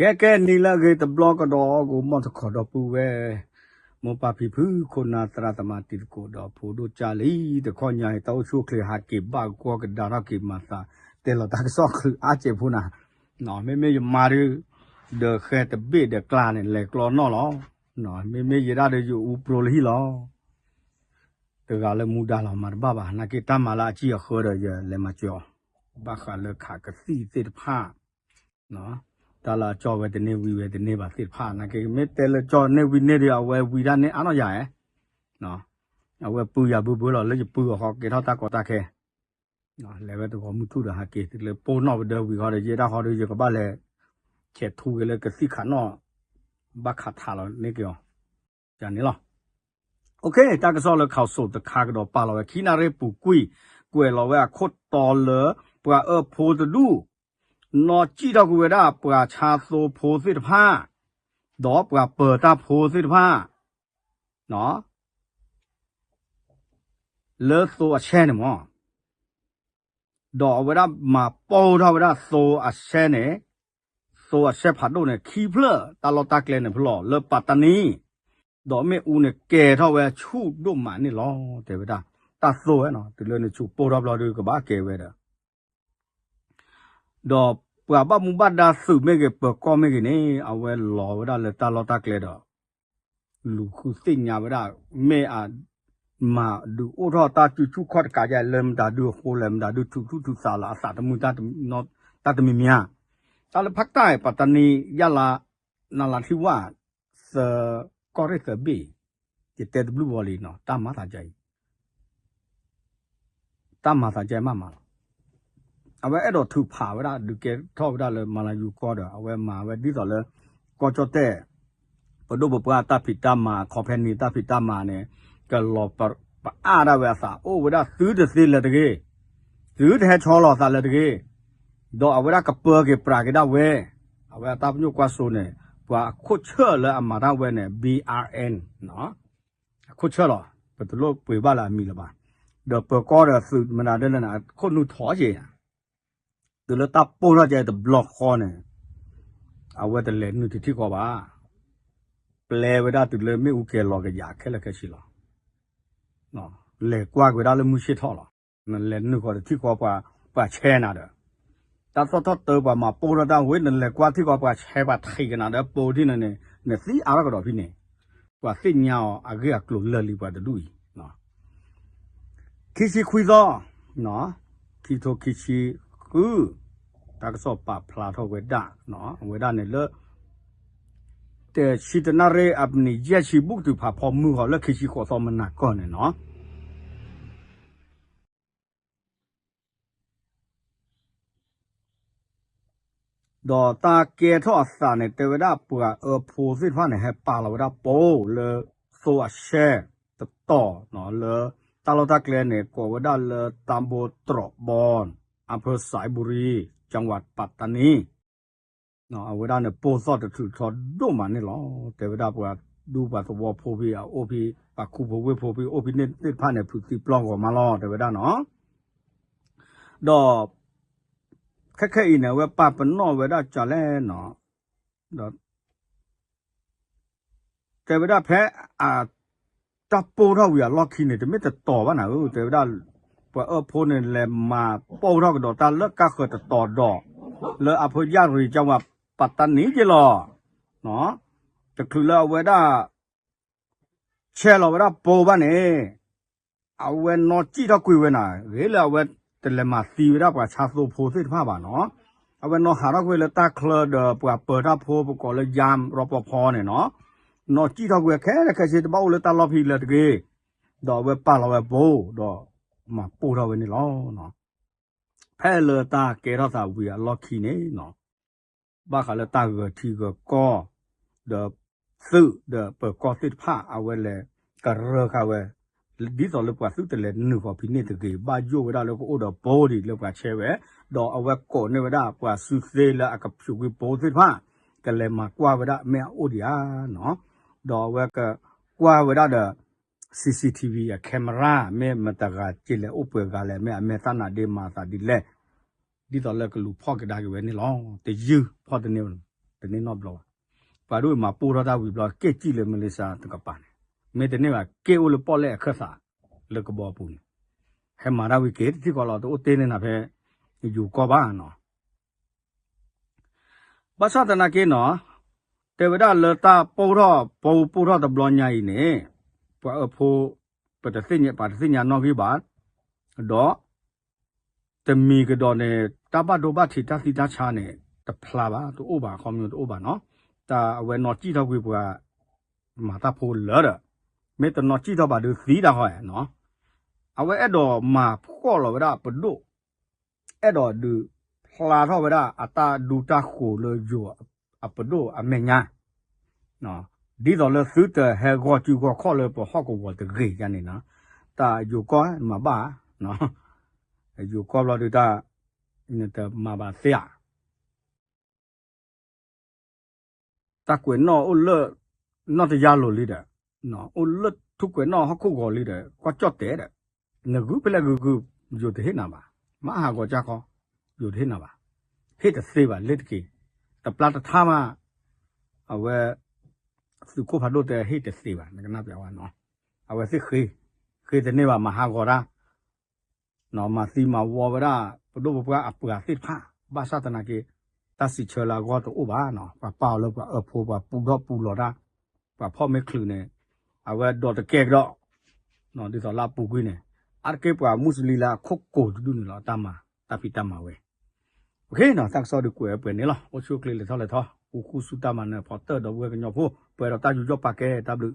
ကဲကဲ နံၤလၢအဂ့ၤတဘျီကဒီး ကအိၣ်မီၢ်တခီဒီပုၢ်ဝဲၢ် မိၢ်ပၢ်ဖံဖု ခိၣ်နၢ်သရၣ်သမါတံၤသကိးဒီးဖိဒိၣ်ကၢ်လံ တခီညါအံၤ တၢ်အိၣ်ဆူၣ်အိၣ်ချ့ဟးက့ၤဘၣ်ကွီၢ်ကဒါထီၣ်က့ၤမၤသး တဲလီၤတၢ်ကစီၣ်ချုးအါစဲးဖိနၤ, မ့မ့ၢ်ယမါဒုး ဒီးဃဲတဘ့ၣ်ဒီးကျါန့ၣ် လဲၤကျီနီၣ်လီၤ. မ့မ့ၢ်ယဲဒၣ်ဒီးယအူပြိလၢဟံၣ်လီၤ. တဂၤလၢမူဒါလီၤ မၤတဘၣ်ဘၣ် နာ်က့တၢ်မၤလၢအစံၣ်အဃၢဒီး ယလဲၤမၤစၢၤအီၤ ဘၣ်ဃးလၢခးကသံၣ်သ့ၣ်တဖၣ် တၢ်လၢအကၠီဝဲတန့ၢ်ဝံၤဝဲတန့ၢ်ဘၣ်သ့ၣ်တဖၣ် နာ်က့မ့ၢ်တဲလၢကၠီန့ၢ်ဝံၤန့ၢ်ဒီး အဝဲဝံၤဒၣ်န့ၢ်အါနီၢ်ယၤဧဲ, အဝဲပုၢ်ယၤဘၢဘၢလီၤ လၢယပုၢ်အဃီကဲထီၣ်တၢ်ကီတၢ်ခဲ လဲၤဝဲတဂီၤမုၢ်ထူၣ်ဒီးဟးက့ၤ တုၤလၢပိၢ်နီၣ်ပဒၢဝံၤဃီဒီး ယဲဒၣ်ဃီဒီး ယကဘၣ်လဲၤ ဆဲးထူက့ၤလၢကသံၣ်ခးနီၣ် ဘၣ်ခးထးလီၤန့ၢ်က့ၤအီၤ န့ၣ်လီၤ. တၢ်ကစီၣ်လၢ ခီၣ်စိး တခါကဒီးပာ်လီၤဝဲ ခံနၣ်ရံၣ်ပူၤကွံာ် ကွဲးလီၤဝဲအခိၣ်တီလၢ ပှၤအၢဖိတဒူၣ် နီၢ်စံၣ်ထီၣ်ကွံာ်ဝဲဒၣ် ပှၤဆါသိဖိသ့ၣ်တဖၣ် ဒီးပှၤပၢၤတၢ်ဖိသ့ၣ်တဖၣ် လၢသိအဆဲန့ၣ်မး ဒီးအဝဲဒၣ်မၤပိၢ်ထီၣ်ဝဲဒၣ်သိအဆဲန့ၣ် သိအဆဲဖးဒိၣ်န့ၣ် ခံဖျၢၣ် တၢ်လီၢ်တၢ်ကျဲန့ၣ်ဖဲလီၤ လၢပၣ်တနံ ဒီးမ့ၣ်အူန့ၣ် ကဲၤထီၣ်ဝဲဆူၣ်ဒိၣ်မးန့ၣ်လီၤ တဲဝဲဒၣ် တၢ်သိဝဲနီၤ တုၤလၢနဆူးပိၢ်ထီၣ်ဘျီဒုးကဘၣ်ကဲၤဝဲဒီး ဒီးပှၤဘၣ်မူဘၣ်ဒါသုးမ့ၢ်ဂ့ၤ ပၢၤကီၢ်မ့ၢ်ဂ့ၤန့ၣ် အဝဲလီၤဝဲဒၣ်လၢတၢ်လီၢ်တၢ်ကျဲဒီး လူၤဃုသ့ၣ်ညါဝဲဒၣ် မ့ၢ်အ မၤဒုးအိၣ်ထီၣ်တၢ်စုဆူၣ်ခီၣ်တကးယါ လၢမတၤဒုအဃိလဲၣ် မတၤဒုထုးထူၣ်ထုးသးလၢအသးတမုာ် တၢ်တမံၤမံၤဧါ တၢ်လၢဖးတၢ် ပၣ်တနံ ယၣ်လး နလးထံဝၣ် သၢ ကီၢ်ရ့ၣ်သၢဘ့ၣ် ယတဲတဘျုးဘီလံနီၤ တၢ်မၤသးဒ်အံၤ တၢ်မၤသးဒ်အံၤမးမးလီၤ. အဝဲအဲၣ်ဒိးထုးဖးဝဲဒၣ် ဒုးကဲထီၣ်ဝဲဒၣ်လၢမၤလၤယူၤကီၢ်ဒီး အဝဲမၤဝဲဒ်သိးလၢ ကီၢ်ကၠီၣ်တဲၣ် ပဒိၣ်ပပှၢ်တၢ်ဖံးတၢ်မၤ ခီဖဲန့ၣ်တၢ်ဖံးတၢ်မၤန့ၣ် ကလီၤပအါဒၣ်ဝဲအသး အိၣ်ဝဲဒၣ်သုတသ့လၢၤတဂ့ၤ, သုတဟဲဆီလီၤသးလၢၤတဂ့ၤ, ဒီးအဝဲဒၣ်ကပၢက့ၤပြးက့ၤဒၣ်ဝဲ, အဝဲအတၢ်ပညိၣ်ကွၢ်စိန့ၣ် ပှၤအခိၣ်ဆၢၣ်လၢအမၤတၢ်ဝဲန့ၣ် ဘံၣ်အၣ်အၣ် အခိၣ်ဆၢၣ်လီၤ, ပတလိၣ်ပှ့ၤဘၣ်လၢအမံၤလၢၤဘၣ်, ဒီးပၢၤကီၢ်ဒီးသုးမနုၤဒ်လဲၣ်န့ၣ် အခိၣ်နူာ်ထီၣ်က့ၤ, တုၤလၢတၢ်ပိၢ်ထီၣ်က့ၤတဘျီဃီန့ၣ်, အဝဲတလဲၤနုာ်တထံၣ်ဃီဘၣ်, ပျဲဝဲဒၣ်တုၤလၢမ့ၣ်အူကဲၤလီၤကယၤခဲလၢာ်ခဲဆ့လီၤ, လဲၤကွၢ်က့ၤဝဲဒၣ်လၢမုၢ်ဆ့ၣ်ထီၣ်လီၤ, နလဲၤနုာ်ဃီတထံၣ်ဃီပှၤ ပှၤဆဲနၤဒီး တၢ်သီၣ်ထီၣ်တၢ်ပှၤမၤပိၢ်ထီၣ်တၢ်ဝဲ နလဲၤကွၢ်ထံၣ်ဃီပှၤဆဲပှၤထံးကနၤဒီးပိၢ်ထံၣ်န့ၣ်န့ၣ် နသံအါထီၣ်ကဒီးဖဲန့ၣ်, ပှၤသ့ၣ်ညါအီၤအဂ့ၢ်အကျိၤလၢာ်လံပှၤတဒူၣ်အံၤ, ခံဆံခွံသီ, ခံထိခံဆံဃု, တၢ်ကစီၣ်ပာ်ဖျါထီၣ်ဝဲဒၣ်, အဝဲဒၣ်န့ၣ်လၢ တဆံတနၣ်ရံၣ်အပနံးယဲၢ်ဆံ ဘူးတုၤဖးဖီမုၢ်ဃီလၢခံဆံဃိးသီမနၤကီၢ်န့ၣ်နီၤ. ဒီးတၢ်ကဲထီၣ်အသးန့ၣ် တဲဝဲဒၣ်ပှၤအၢဖိသ့ၣ်တဖၣ်န့ၣ် ဟဲပာ်လီၤဝဲဒၣ်ပိၢ်လၢသိအဆဲတတီၤ, လၢတၢ်လီၢ်တၢ်ကျဲန့ၣ် ကိးဝဲဒၣ်လၢတၢ်ဘိတြီးဘီ အဖၢစဲးဘူရံ ကၠၣ်ဝးပၣ်တနံ အဝဲဒၣ်န့ၣ် ပိၢ်သီၣ်တထုးထီဒိၣ်မးန့ၣ်လီၤ. တဲဝဲဒၣ်ပှၤဒူပှၤသဝီဖိဖဲအအိၣ်ဖဲ ပှၤခူဖိဝ့ၢ်ဖိဖဲအိၣ်ဖဲန့ၣ်သ့ၣ်တဖၣ်န့ၣ် ဖုးသံပျီၢ်ဂီၤမးလီၤ တဲဝဲဒၣ်နီၤ. ဒီး ခဲခဲအံၤန့ၣ် အဝဲပာ်ပနီၣ်ဝဲဒၣ်ကလဲၣ်နီၤ, ဒီး တဲဝဲဒၣ်ဖဲအ တၢ်ပိၢ်ထီၣ်ဝံၤအလီၢ်ခံန့ၣ် တမ့ၢ်တတီၤဘၣ်နၤဧၢ, တဲဝဲဒၣ် ပှၤအၢဖိန့ၣ် လဲၤမၤပိၢ်ထီၣ်ကဒီးတၢ်လၢကါဃၢၤတတီၤဒီး လၢအဖၢယၣ်ရံၤ ကၠၣ်ဝးပၣ်တနံက့လီၤ. တချုးလၢအဝဲဒၣ် ဆဲးလီၤဝဲဒၣ်ပိၢ်ဘၣ်န့ၣ် အဝဲနီၢ်စံၣ်ထီၣ်ကွံာ်ဝဲနၤ ဂ့ၤလၢအဝဲတလဲၤမၤသံဝဲဒၣ်ပှၤဆါသိဖိသ့ၣ်တဖၣ်ဘၣ်နီၤ, အဝဲနီၢ်ဟးထီၣ်ကွံာ်လၢတၢ်ချၢဒီးပှၤပၢၤတၢ်ဖိပကိးလၢယါ ရီပီဖီန့ၣ်နီၤ, နီၢ်စံၣ်ထီၣ်ကွံာ်ခဲလၢာ်ခဲဆ့ တဘၣ်အိၣ်လၢတၢ်လီၢ်ဖဲလၢၤတဂ့ၤ, ဒီးအဝဲပာ်လီၤဝဲပိၢ် ဒီးမၤပိၢ်ထီၣ်ဝဲန့ၣ်လီၤ. ဖဲလၢတၢ်ကဲထီၣ်သးဝံၤအလီၢ်ခံန့ၣ်နီၤ ဘၣ်ဃးလၢတၢ်ဂၢၤထံဂၢၤကီၢ် ဒီးသုးဒီးပၢၤကီၢ်သ့ၣ်တဖၣ် အဝဲလဲၤကရၢဃာ်ဝဲ ဒ်သိးလၢပှၤသုတလဲၤနုာ်ဃီၤဖဲန့ၣ်တဂ့ၤ ဘၣ်ယိၣ်ဝဲဒၣ်လၢကအိၣ်ဒီးပိၢ်ဒံးလၢပှၤဆဲဝဲ, ဒီးအဝဲကိးန့ၢ်ဝဲဒၣ်ပှၤစုသ့လၢအကဖျိးကွံာ်ပိၢ်သ့ၣ်တဖၣ် ကလဲၤမၤကွၢ်ဝဲဒၣ်မ့ၢ်အအိၣ်ဒံးဧါနီၤ, ဒီးအဝဲကကွၢ်ဝဲဒၣ်ဒီး CCTV အ camera မ့ၢ်မတၤဂၤကလဲၤအိၣ်ပှဲၤဂၤလဲၣ် မ့ၢ်အမဲာ်သၣ်နါဒ့မၤသးဒ်လဲၣ် ဒ်သိးလၢကလူၤဖီၣ်ကဒါက့ၤဝဲန့ၣ်လီၤ. တယုၢ်ဖီၣ်တန့ၢ်ဝဲလီၤ. တန့ၢ်နီတဘျီဘၣ်. ပှၤဒိၣ်မၤပိၢ်ထီၣ်တၢ်ဝံၤဘျီ က့ၣ်စံၣ်လၢ Malaysia တကပၤန့ၣ်, မ့ၢ်တန့ၢ်ဘၣ် က့ၣ်အိၣ်လၢပီၣ်လဲၣ်အခၢၣ်သးလၢကဘီပူၤန့ၣ်, ဟဲမၤတၢ်ဝံၤက့ၤတထံၣ်ဃီလီၤ တအိၣ်တ့ၢ်န့ၢ်နၤဖဲ ယိၤကီၢ်ဘၣ်နီၤ. ဘၣ်ဆၣ်သနာ်က့နီၤ, တဲဝဲဒၣ်လၢတၢ်ပိၢ်ထီၣ် ပပိၢ်ထီၣ်တဘျီညါအံၤန့ၣ်, ပှၤအၢဖိ ပတသ့ၣ်ညါ ပှၤတသ့ၣ်ညါနီၣ်ဂံၢ်ဘၣ်, ဒီး တမံၤကဒီးန့ၣ် တၢ်ဘၣ်ဒိဘၣ်ထံးတၢ်သံတၢ်ဆါန့ၣ် တဖျါဘၣ် တအိၣ်ဘၣ် ခီမညီတအိၣ်ဘၣ်နီၤ. တၢ်အဝဲနီၢ်ကံၣ်ထီၣ်ကွံာ်ပှၤ မၤတၢ်ဖိလၢာ်ဒီး, မ့ၢ်တနီၢ်ကံၣ်ထီၣ်ဘၣ်ဒီးသံတၢ်ဃီနီၤ. အဝဲအဲၣ်ဒိးမၤဖှီၣ်လီၤဝဲဒၣ်ပဒိၣ်, အဲၣ်ဒိးဒုးဖျါထီၣ်ဝဲဒၣ်အတၢ်ဒူတၢ်ဃိၤလၢယိၤအပဒိၣ်အမဲာ်ညါ ဒ်သိးလၢသုတဟဲဂီၤစုဂီၤခီၣ်လၢပဟီၣ်ကဝီၤတဂ့ၤယါန့ၣ်နီၤ. တၢ်ယိၤကီၢ်မၤဘၣ်, ယိၤကီၢ်ဘျီဒုးတၢ် နတမၤဘၣ်သ့ဧါ. တၢ်ကွဲးနီၣ်အိၣ်လၢ နီၣ်တယါလိၤလံဒီး, အိၣ်လၢထူကွဲးနီၣ်ဟီၣ်ခိၣ်ဂီၤလံဒီး ကွၢ်ကၠီၣ်တဲာ်ဒီး, နဂုၢ်ဖဲလဲၣ်ဂုၢ်ဂုၢ် ယိၤတဟ့ၣ်နၤဘၣ်, မ့ၢ်ဟးဂီၤကၢ်ခီ, ယိၤတဟ့ၣ်နၤဘၣ်, ဟ့ၣ်တသ့ဘၣ် လ့တက့ၤ, တပျၢ်တထါမး, အဝဲ သုးခိၣ်ဖးဒိၣ်တဲဟ့ၣ်တသ့ဘၣ် နကနၢ်ပၢၢ်ဝဲနီၤ, အဝဲသ့ၣ်ဃ့, ဃ့တန့ၢ်ဘၣ် မၤဟးဂီၤတၢ် မၤသံမၤဝီဝဲဒၣ် ပဒိၣ်ပပှၢ်အပှၤသ့ၣ်တဖၣ်, ဘၣ်ဆၣ်သနာ်က့ တၢ်စံးဆၢလၢအဂီၢ်တအိၣ်ဘၣ်နီၤ, ပှၤပာ်အီၤလၢပှၤအၢဖိ ပှၤပူထီၣ်ပူလီၤတၢ်, ပှၤဖီၣ်မ့ၢ်ချုးန့ၣ်, အဝဲဒိးတကဲကဒီး, ဒ်သိးလၢအပူၤကွံာ်န့ၣ်, အါတက့ၢ်ပှၤမူစလံလၢအခိၣ်ကိၤတဒူၣ်န့ၣ်လီၤ တၢ်မၤ, တၢ်ဖံးတၢ်မၤဝဲ တၢ်ကစီၣ်ဒုးကွဲးပှဲၤန့ၣ်လီၤ, အိၣ်ဆူၣ်အိၣ်ချ့လဲၤထီၣ်လဲၤထီ, ဃူဃူဆူတၢ်မၤနၢၤဖီတၢၣ်ဒီပုၢ်ဝဲၢ်ကညီဖိ, ပှဲၤဒီးတၢ်ယူးယီၣ်ပာ်ကဲတၢ်ဘျုး